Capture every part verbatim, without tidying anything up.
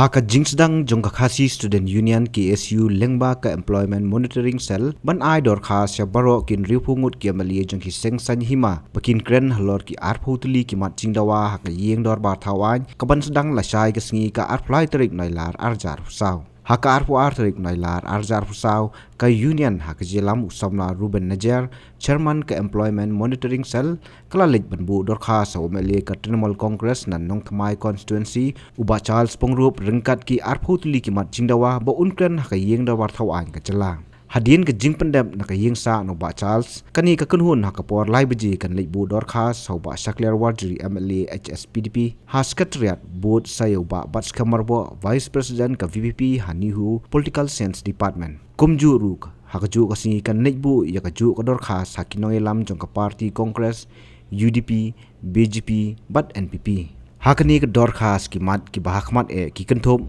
Ha ka jingsdang jong ka Khasi Student Union, K S U, lyngba ka Employment Monitoring Cell, ban ai dorkhas sha baroh ki hynriewphew ngut ki M L A jong ki seng saiñ hima ba kin kren halor ki arphew tylli ki mat jingdawa ha ka ïing dorbar thaw aiñ, ka ban sdang lashai ka sngi ka arphew lai tarik Nailar arhajar arphew saw. Ha ka arphew ar tarik Nailar arhajar arphew saw, ka Union ha ka jingïalam u samla Ruben Najiar, Chairman ka Employment Monitoring Cell, ka la leit ban buh dorkhas ha u M L A ka Trinamool Congress na Nongthymmai Constituency, u Bah Charles Pyngrope, ryngkat ki arphew tylli ki mat jingdawa ba un kren ha ka ïing dorbar thaw aiñ ka jylla. Hadien ka jingpyndep na ka ïing sah na u Bah Charles, kane ka kynhun ha ka por lai baje kan leit buh dorkhas ha u Bah Shakliar Warjri, M L A H S P D P, ha Secretariat, bud sa ïa u Bah Batskhem Myrboh, Vice President ka V P P ha NEHU Political Science Department. Kumjuh ruh, ha kajuh ka sngi kan leit buh ïa kajuh ka dorkhas ha ki nongïalam jong ka party Congress, U D P, B J P bad N P P. Ha kane ka dorkhas ki mat kiba ha khmat eh ki kynthup,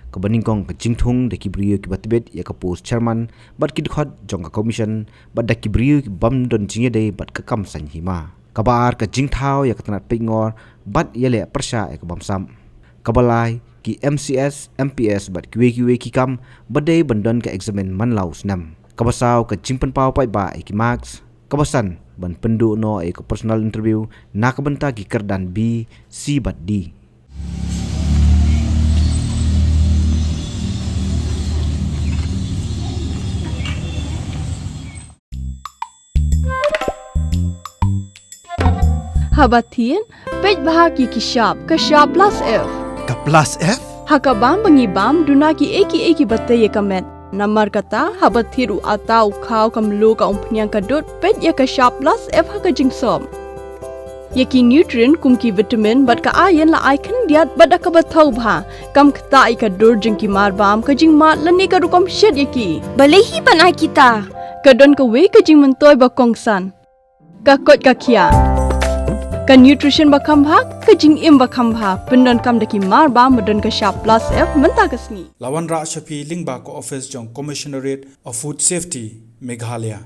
kaba nyngkong ka jingthung da ki briew kiba tbit ïa ka post chairman bad ki dkhot jong ka commission, bad da ki briew ki bym don jingïadei bad ka kam saiñ hima. Kaba ar ka jingthaw ïa ka tnat peitngor bad ïaleh pyrshah ïa ka bamsap. Kaba lai, ki M C S, M P S bad kiwei kiwei ki kam ba dei ban don ka eksamin man la u snem. Kaba saw, ka jingpynpaw paidbah ïa ki marks. Kaba san, ban pynduh noh ïa ka personal interview na ka bynta ki kyrdan B, C bad D. Haba thied, peit bha ïa ki shap, ka shap plus F. Ka plus F? Ha ka bam ba ngi bam, duna kiei kiei kiba tei ïa ka met. Namar kata, haba thied u atta, u khaw, ka mluh, ka umphniang, ka dud, peit ïa ka shap plus F ha ka jingsop. Ïa ki nutrient kum ki vitamin bad ka iron la ai khyndiat bad da kaba thaw bha. Kam ktah ïa ka dur jong ki marbam, ka jingmad lane ka rukom shet ïa ki. Balei hi ban ai kita? Ka don kawei ka jingmyntoi ba kongsan. Ka koit ka khiah. Ka nutrition ba kham bha, ka jingim ba kham bha. Pyndonkam da ki marbam ba don ka shap plus F mynta ka sngi. La wanrah sha phi lyngba ka office jong Commissionerate of Food Safety, Meghalaya.